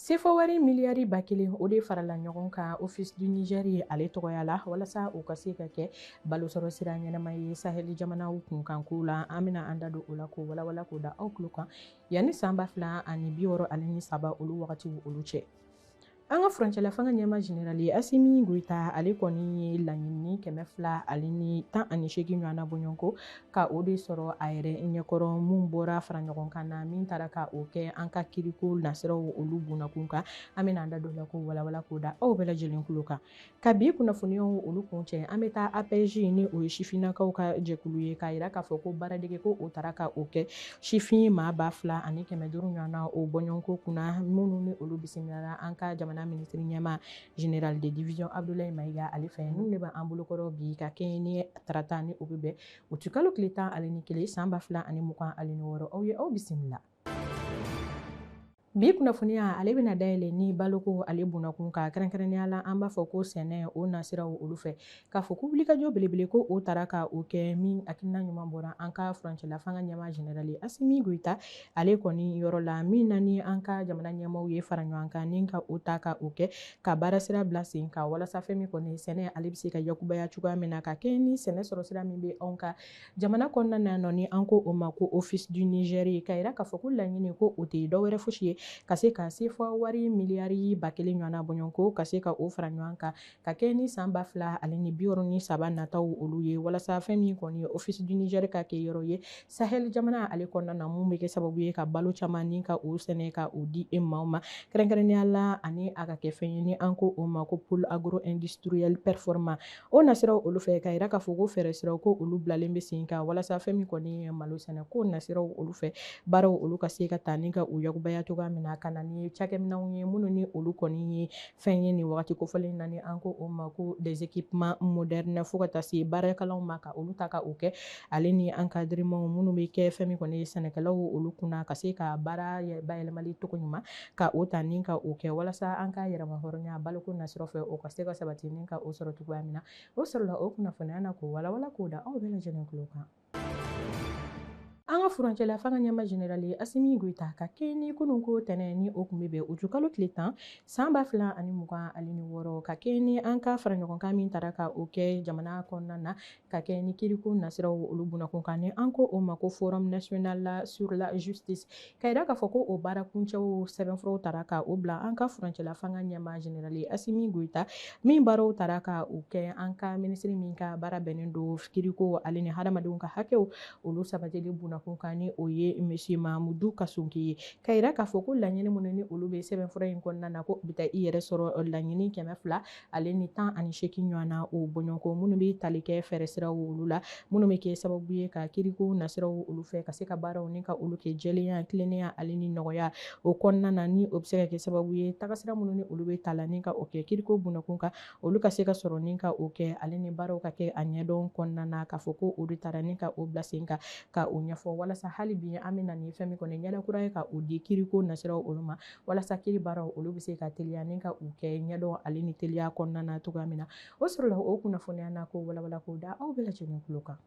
CFA wari miliyari 1000, o de farala ɲɔgɔn kan Office du Niger ye ale tɔgɔya la, walasa o ka se ka kɛ balosɔrɔ sira ɲɛnama ye Sahel jamanaw kunkanko la. An bɛna an da don o la k'o walawala k'o da aw tulo kan yanni san 2063 olu wagatiw olu cɛ. An ka furancɛla fanga ɲɛma, général Assimi Goïta, ale kɔni ye laɲini 218 ɲɔgɔnna bɔɲɔgɔnko ka o de sɔrɔ a yɛrɛ ɲɛkɔrɔ, mun bɔra fara ɲɔgɔn kan na min taara ka o kɛ an ka kiriko nasiraw olu bunakun kan. An bɛna an da don la k'o walawala k'o da aw bɛɛ lajɛlen tulo kan. Ka bi kunnafoniyaw olu kun cɛ, an bɛ taa APJ, ni o ye sifinnakaw ka jɛkulu ye, k'a yira k'a fɔ ko baaradege ko o taara ka o kɛ sifin maa 2500 ɲɔgɔnna o bɔɲɔgɔnko kunna, minnu ni olu bisimilala an ka jamana minisiri ɲɛma, général de division Abdoulaye Maïga ale fɛ. Ninnu de b'an bolokɔrɔ bi ka kɛɲɛ ni tarata, ni o bɛ bɛn utikalo tile 11 san 2026. Aw ye aw bisimila. Bi kunnafoniya ale bɛna dayɛlɛ ni baloko ale bunakun kan, kɛrɛnkɛrɛnnenya la an b'a fɔ ko sɛnɛ o nasiraw olu fɛ, k'a fɔ ko wulikajɔ belebele ko o taara ka o kɛ, min hakilina ɲuman bɔra an ka furancɛla fanga ɲɛma, général Assimi Goïta ale kɔni yɔrɔ la, min na ni an ka jamana ɲɛmaw ye fara ɲɔgɔn kan ni ka o ta ka o kɛ ka baara sira bila sen kan, walasa fɛn min kɔni sɛnɛ ale bɛ se ka yakubaya cogoya min na, ka kɛ ni sɛnɛ sɔrɔ sira min bɛ anw ka jamana kɔnɔna na nɔ, ni an ko o ma ko Office du Niger. Ka yira k'a fɔ ko laɲini ko o tɛ dɔwɛrɛ fosi ye ka se ka CFA wari miliyari 1000 ɲɔgɔnna bɔɲɔgɔnko ka se ka o fara ɲɔgɔn kan ka kɛ ni san 2063 nataw olu ye, walasa fɛn min kɔni ye Office du Niger ka kɛ yɔrɔ ye Sahel jamana ale kɔnɔna na, mun bɛ kɛ sababu ye ka balo caman ni ka o sɛnɛ ka o di e maaw ma kɛrɛnkɛrɛnnenya la, ani a ka kɛ fɛn ye ni an ko o ma ko pôle agro industriel performant. O nasiraw olu fɛ, ka yira k'a fɔ ko fɛɛrɛ siraw ko olu bilalen bɛ sen kan, walasa fɛn min kɔni ye malo sɛnɛ ko nasiraw olu fɛ, baaraw olu ka se ka ta ni ka u yakubaya cogoya min na, ka na ni cakɛminɛnw ye minnu ni olu kɔni ye fɛn ye nin wagati kofɔlen na, ni an ko o ma ko des équipements modernes, fo ka taa se baarakɛlaw ma ka olu ta ka o kɛ, ale ni encadrement minnu bɛ kɛ fɛn min kɔni ye sɛnɛkɛlaw olu kunna, ka se ka baara bayɛlɛmali cogo ɲuman ka o ta ni ka o kɛ, walasa an ka yɛrɛma hɔrɔnya baloko nasiraw fɛ, o ka se ka sabati ni ka o sɔrɔ cogoya min na. O sɔrɔla o kunnafoniya na k'o walawala k'o da aw bɛɛ lajɛlen tulo kan. An ka furancɛla fanga ɲɛma, général Assimi Goïta, ka kɛ ni kunun ko tɛnɛ, ni o tun bɛ bɛn utukalo tile 10 san 2026, ka kɛ ni an ka fara ɲɔgɔn kan min taara ka o kɛ jamana kɔnɔna na, ka kɛ ni kiriko nasiraw olu bunakun kan, ni an ko o ma ko Forum national sur la justice, ka yira k'a fɔ ko o baara kuncɛw sɛbɛnfuraw taara ka o bila an ka furancɛla fanga ɲɛma, général Assimi Goïta, min baaraw taara ka o kɛ an ka minisiri min ka baara bɛnnen don kiriko ale ni hadamadenw ka hakɛw olu sabatili bunakun kan, ni o ye monsieur Mahamudu Kassogué ye, ka yira k'a fɔ ko laɲini minnu ni olu bɛ sɛbɛnfura in kɔnɔna na, ko bɛ taa i yɛrɛ sɔrɔ laɲini 218 ɲɔgɔn na o bɔɲɔgɔnko, minnu bɛ tali kɛ fɛɛrɛ siraw olu la, minnu bɛ kɛ sababu ye ka kiriko nasiraw olu fɛ ka se ka baaraw ni ka olu kɛ jɛlenya, tilennenya ale ni nɔgɔya o kɔnɔna na, ni o bɛ se ka kɛ sababu ye tagasira minnu ni olu bɛ ta la ni ka o kɛ kiriko bunakun kan, olu ka se ka sɔrɔ ni ka o kɛ, ale ni baaraw ka kɛ a ɲɛdɔn kɔnɔna na, k'a fɔ ko o de taara ni ka o bila sen kan ka o ɲɛfɔ, walasa hali bi an bɛ na ni fɛn min kɔni ɲɛda kura ye ka o di kiriko nasiraw olu ma, walasa kiri baaraw olu bɛ se ka teliya ni ka u kɛ ɲɛdɔn ale ni teliya kɔnɔna na cogoya min na. O sɔrɔla o kunnafoniya na k'o walawala k'o da aw bɛɛ lajɛlen tulo kan.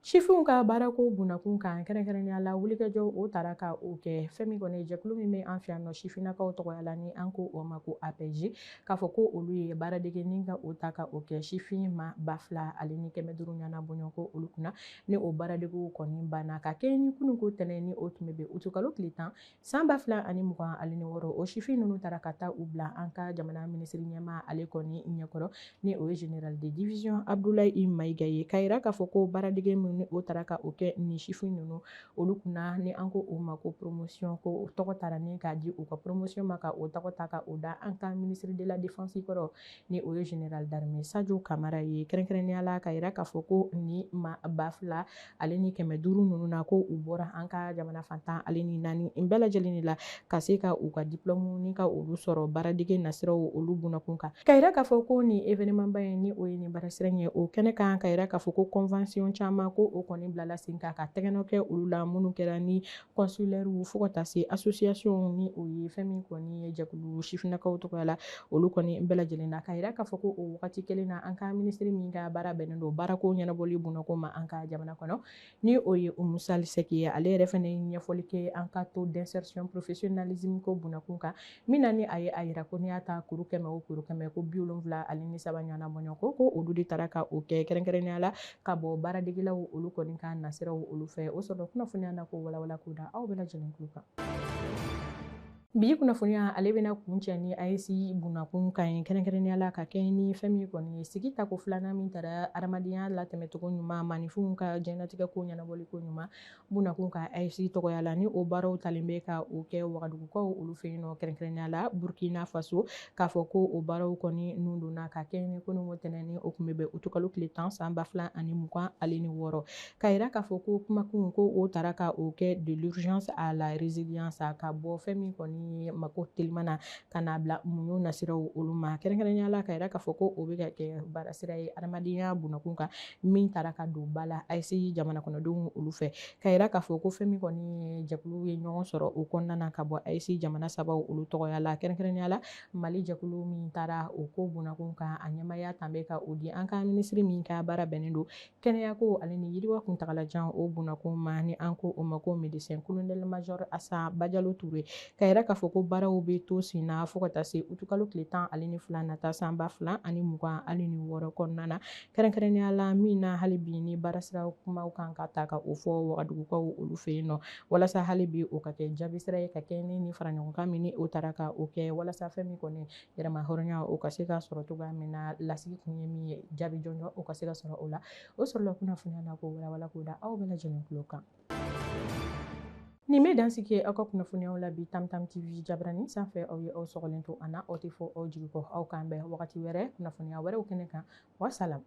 Sifinw ka baarako bunakun kan, kɛrɛnkɛrɛnnenya la wulikajɔ o taara ka o kɛ fɛn min kɔni jɛkulu min bɛ an fɛ yan nɔ sifinnakaw tɔgɔya la, ni an ko o ma ko APJ, k'a fɔ ko olu ye baaradege ni ka o ta ka o kɛ sifin ma 2500 ɲɔgɔnna bɔɲɔgɔnko olu kunna, ni o baaradegew kɔni banna ka kɛ ni kununko tɛnɛ, ni o tun bɛ bɛn utukalo tile 10 san 2026. O sifin ninnu taara ka taa u bila an ka jamana minisiri ɲɛmaa ale kɔni ɲɛkɔrɔ, ni o ye général de division Abdoulaye Maïga ye, k'a yira k'a fɔ ko baaradege min ni o taara ka o kɛ nin sifin ninnu olu kunna, ni an ko o ma ko promotion, ko tɔgɔ taara ni k'a di u ka promotion ma, ka o tɔgɔ ta ka o da an ka ministre de la Défense kɔrɔ, ni o ye général d'armée Sadio Camara ye, kɛrɛnkɛrɛnnenya la ka yira k'a fɔ ko ni ma 2500 ninnu na, ko u bɔra an ka jamana fantan ale ni naani bɛɛ lajɛlen de la, ka se ka u ka diplôme ni ka olu sɔrɔ baaradege nasiraw olu bunakun kan. Ka yira k'a fɔ ko nin événement ba in, ni o ye nin baarasira in ye o kɛnɛ kan, ka yira k'a fɔ ko convention caman ko ko o kɔni bilala sen kan ka tɛgɛnɔ kɛ olu la minnu kɛra ni consulaire fo ka taa se association ni o ye fɛn min kɔni ye jɛkulu sifinnakaw tɔgɔya la olu kɔni bɛɛ lajɛlen na. Ka yira k'a fɔ ko o wagati kelen na an ka minisiri min ka baara bɛnnen don baarako ɲɛnabɔli bunako ma an ka jamana kɔnɔ ni o ye Oumou Sall Seck ye, ale yɛrɛ fɛnɛ ye ɲɛfɔli kɛ an ka taux d'insertion professionnalisme ko bunakun kan min na ni a ye a yira ko n'i y'a ta kuru 100 o kuru 100 ko 73 ɲɔgɔnna bɔɲɔgɔn ko olu de taara ka o kɛ kɛrɛnkɛrɛnnenya la ka bɔ baaradegelaw olu kɔni ka nasiraw olu fɛ. O sɔrɔ kunnafoniya na ko walawala k'o da aw bɛɛ lajɛlen tulo kan. Bi kunnafoniya ale bɛna kuncɛ ni AES bunakun kan ye kɛrɛnkɛrɛnnenya la ka kɛ ni fɛn min kɔni ye sigi tako filanan min taara adamadenya latɛmɛcogo ɲuman maaninfinw ka diɲɛlatigɛ ko ɲɛnabɔli ko ɲuman bunakun ka AES tɔgɔya la ni o baaraw talen bɛ ka o kɛ Wagadugukaw olu fɛ yen nɔ kɛrɛnkɛrɛnnenya la Burkina Faso k'a fɔ ko o baaraw kɔni nun donna ka kɛ ni kununko tɛnɛn ni o tun bɛ bɛn utukalo tile 10 san 2026 k'a yira k'a fɔ ko kumakun ko o taara ka o kɛ de l'urgence à la résilience ka bɔ fɛn min kɔni ye mako teliman na ka n'a bila muɲu nasiraw olu ma kɛrɛnkɛrɛnnenya la ka yira k'a fɔ ko o bɛ ka kɛ baarasira ye adamadenya bunakun kan min taara ka don ba la AES jamana kɔnɔdenw olu fɛ ka yira k'a fɔ ko fɛn min kɔni ye jɛkulu ye ɲɔgɔn sɔrɔ o kɔnɔna na ka bɔ AES jamana sabaw olu tɔgɔya la kɛrɛnkɛrɛnnenya la Mali jɛkulu min taara o ko bunakun kan a ɲɛmaaya tan bɛ ka o di an ka minisiri min ka baara bɛnnen don kɛnɛyako ale ni yiriwa kuntagalajan o bunakun ma ni an ko o ma ko médecin colonel major Asa Bajalo Touré ka yira k'a fɔ ko baaraw bɛ to sen na fo ka taa se utukalo tile 12 nata san 2026 kɔnɔna na kɛrɛnkɛrɛnnenya la min na hali bi ni baarasira kumaw kan ka ta ka o fɔ Wagadugukaw olu fɛ yen nɔ walasa hali bi o ka kɛ jaabisira ye ka kɛ ni fara ɲɔgɔn kan min ni o taara ka o kɛ walasa fɛn min kɔni yɛrɛma hɔrɔnya o ka se ka sɔrɔ cogoya min na lasigi kun ye min ye jaabi jɔnjɔn o ka se ka sɔrɔ o la. O sɔrɔla kunnafoniya na ko walawala k'o da aw bɛɛ lajɛlen tulo kan. Nin bɛ dansigi aw ka kunnafoniyaw la bi Tam Tam TV jabarani sanfɛ aw ye aw sɔgɔlen to an na aw tɛ fɔ aw jigi kɔ aw k'an bɛn wagati wɛrɛ kunnafoniya wɛrɛw kɛnɛ kan. Wasalam.